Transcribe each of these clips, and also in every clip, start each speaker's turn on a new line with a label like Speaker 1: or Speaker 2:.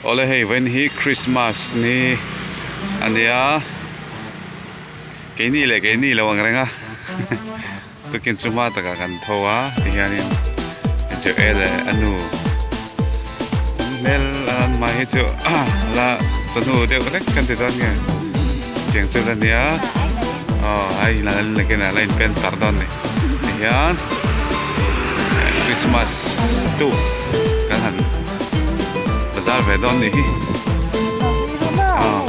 Speaker 1: Awle hei vawiin hi Christmas ni a nia keini leh keini lo ang reng a tukin chu hma takah kan tho a tihianin Joel leh a nu an hmel an hmai hi chu la chawhnu deuh hlek kan ti dawn nge tiang chu la nia aw a inah nakinah la inpen tar dawn a ni tihian Christmas tuk kan han bazar ve dawn nih hi aw.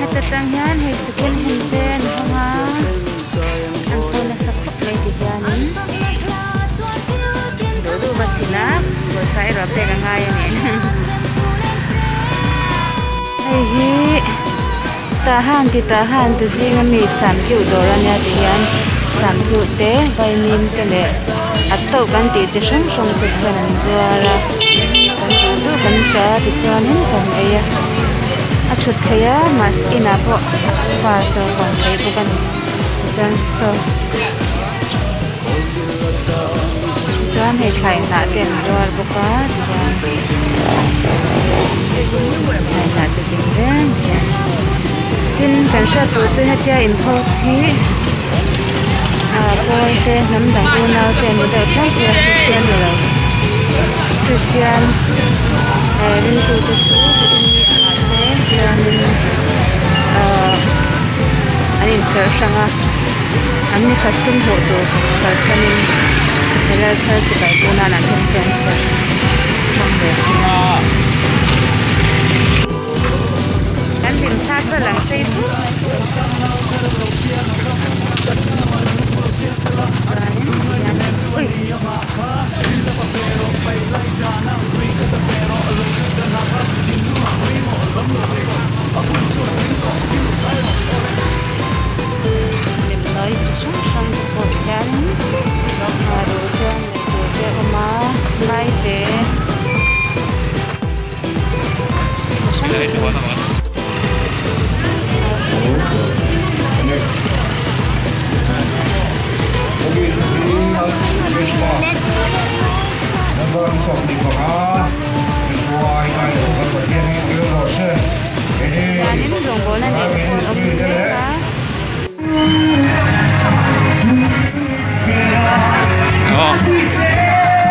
Speaker 2: Heta tang hian hei second hand te an hawng a an phaw nasa khawp mai ti hianin duh duh va chhilh a pawisa erawh pek a ngai a ni hei hi tahan ti tahan tu zinga mi samkeuh dawr a nia ti hian samkeuh te vaimim te leh a tauh kan tih chi hrang hrang te chuan an zuar a kan duh duh kan chah a tichuanin kan ei a a thut theih a mahse inah pawh fa saw hawn theih bawk a ni tichuan saw chuan hei thlai hnah te an zuar bawk a tichuan thlai hnah chi tin reng hian tin kan hriat tur chu hetia inkhawm hi ah pawl te hnam dang unau te an ni deuh tlangpui a kristian ni lo kristian eh ringtu te chu ah te chuanin ah an inserh hrang a an ni khat sum hmuh tur kalsanin helai thar chibai pawh nan an hmang te an serh hrang ve thin a ni. Kan hlimthla saw lang sei zuk mai chuanin tihian ui limnawi chi hrang hrang te pawh hianin ah duh chuan lei tur te a awm a lai te. Chuanin rawngbawlna nei te pawh an awm mek a.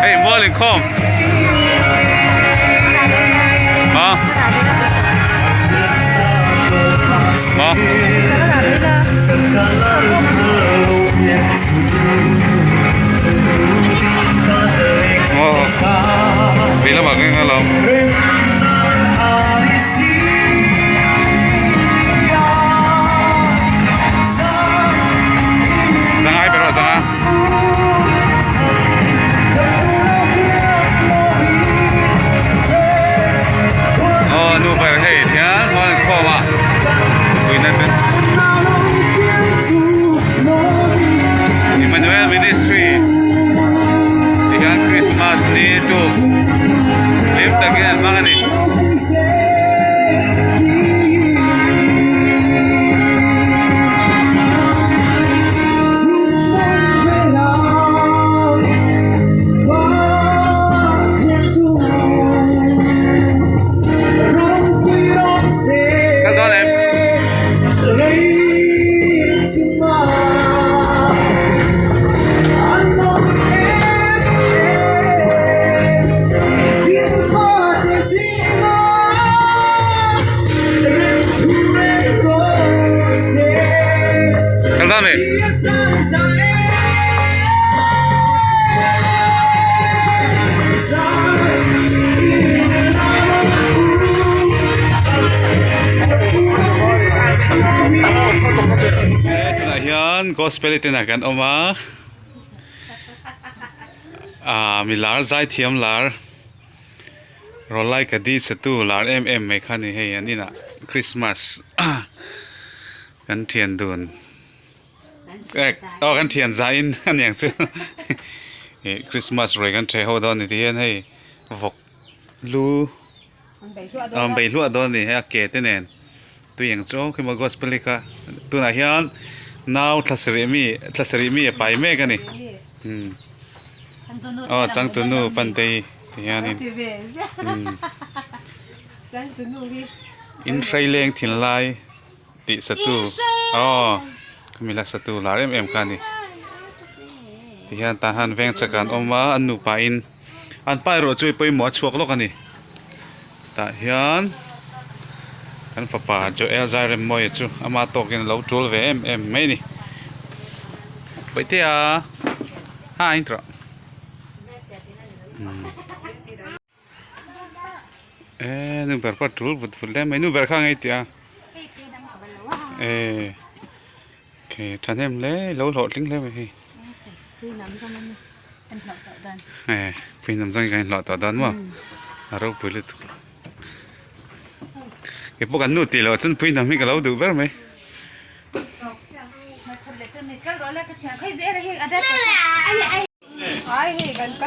Speaker 1: Hei mual inkhawm ma ma Vì nó bằng cái lòng Zangai pe rawh zanga. Aw nu ber hei hian mual inkhawm a tuina te Emmanuel Ministry tihian Christmas ni tuk hlim takin an hmang a ni. Kal dawn em? Kal dawn mi? Tunah hian gospel te kan awm a ah mi lar zaithiam lar. Rawlai ka di che tu lar em em mai kha ni hei an inah Christmas kan thian dun aw kan thian zah in a niang chu ih Christmas ruai kan ṭheh ho dawn ni ti hian hei vawk lu an bei hluah dawn a ni hei a ke te nen tui ang chu khi maw gospel hi kha tunah hian. Nau thla sarih mi thla sarih mi a pai mek a ni umm aw changtunu pantei ti hianin umm in hrei leng thin lai tih satu aw khami la satu lar em em kha a ni tihian tah hian veng chak ah an awm a an nupa in an pa erawh chu pawimawh a chhuak lawk a ni tah hian kan fapa Joel Zairemmawia chu ama tawkin a lo tul ve em em mai a ni Bawihtea ha a intrawh eee nu ber pawh a tul vut vut hle mai nu ber kha ngei tih a eee thahnem hle lo hlawhtling hle mai hei. Eh pui hnam zawng hi kan inhlawh tawh dawn maw a ropui lutuk keipawh kan nu tih loh chuan pui hnam hi ka lo duh ber mai.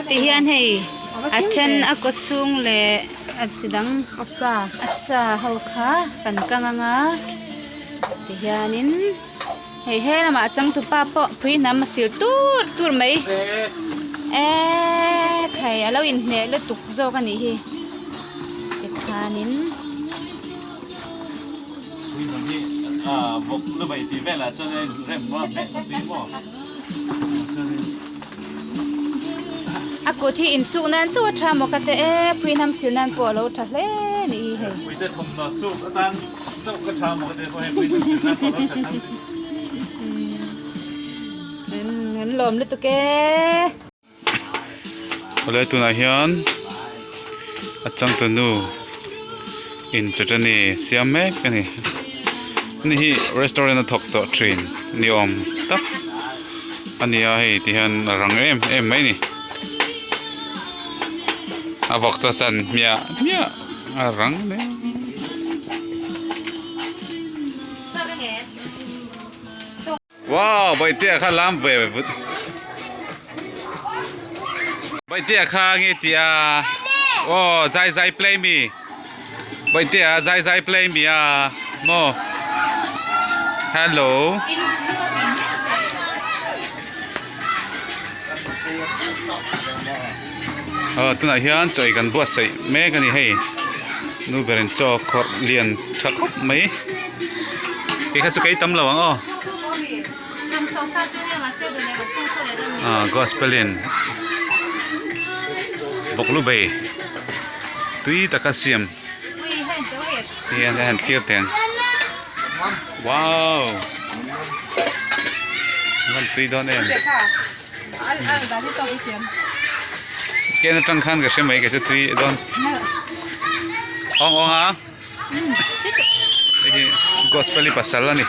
Speaker 2: Tihian hei a then a kaw chhung leh a chi dang a sa ho kha kan kang anga tihianin. Hei he lamah changtupa pawh pui hnam a sil tur tur mai eee khai a lo inhmeh lutuk zawk a nih hi tikhanin. A kut hi insuk nan chauh a tha maw ka ti e pui hnam sil nan pawh a lo tha hle a nih hi hei. An lawm lutuk e.
Speaker 1: Awle tunah hian a changtunu in chutani siam mek a ni. Ani hi restaurant a thawk tawh thin ni awm tak a ni a hei ti hian a rang em em mai a ni. A vawk chaw chan hmiah hmiah. A rang hle. Wow, Bawihtea kha lam ve vut. Bawihtea kha nge ti a? Oh, zai zai play mi. Bawihtea zai zai play mi a. Mo. Hello. Aw tunah hian chaw ei kan buatsaih mek a ni hei nu berin chaw khawrh lian tha khawp mai kei kha chu kei tam lo ang aw ah gospel in bawklu bei tui taka siam hian a han thlir teh ang wow a van tui dawn em. Ken atang khan ka hre mai ka chu tui dawn awng awng a hei hi gospel i pasal a ni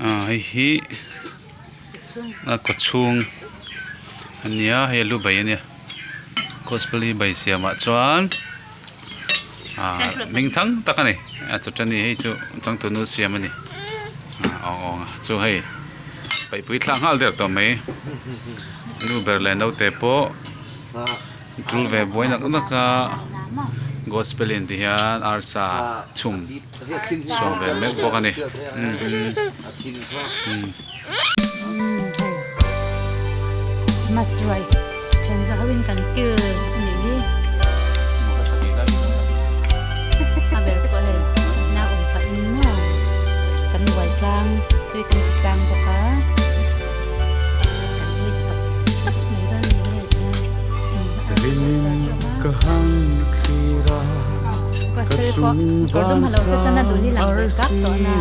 Speaker 1: ah hei hi a kawchhung a nia hei a lu bai a nia gospel i bai siamah chuan. Ah hming thang tak a ni a chawṭani hei chu changtunu siam a ni ah awng awng a chu hei paihpui thlak nghal der tawh mai nu ber leh naute pawh tul ve buai nak nak a gospel in ti hian arsa chhum sawm ve mek bawk a ni.
Speaker 2: Mas ruai then za ho in kan kil a nih hi a ber pawh hei nau awm pah in maw kan buai tlang tui kan ti tlang bawk a kan ei tawp tawp mai dawn a ni hei tihian gospel pawh kawr dum ha lo te chuan a dul hi lang ve kak tawh na.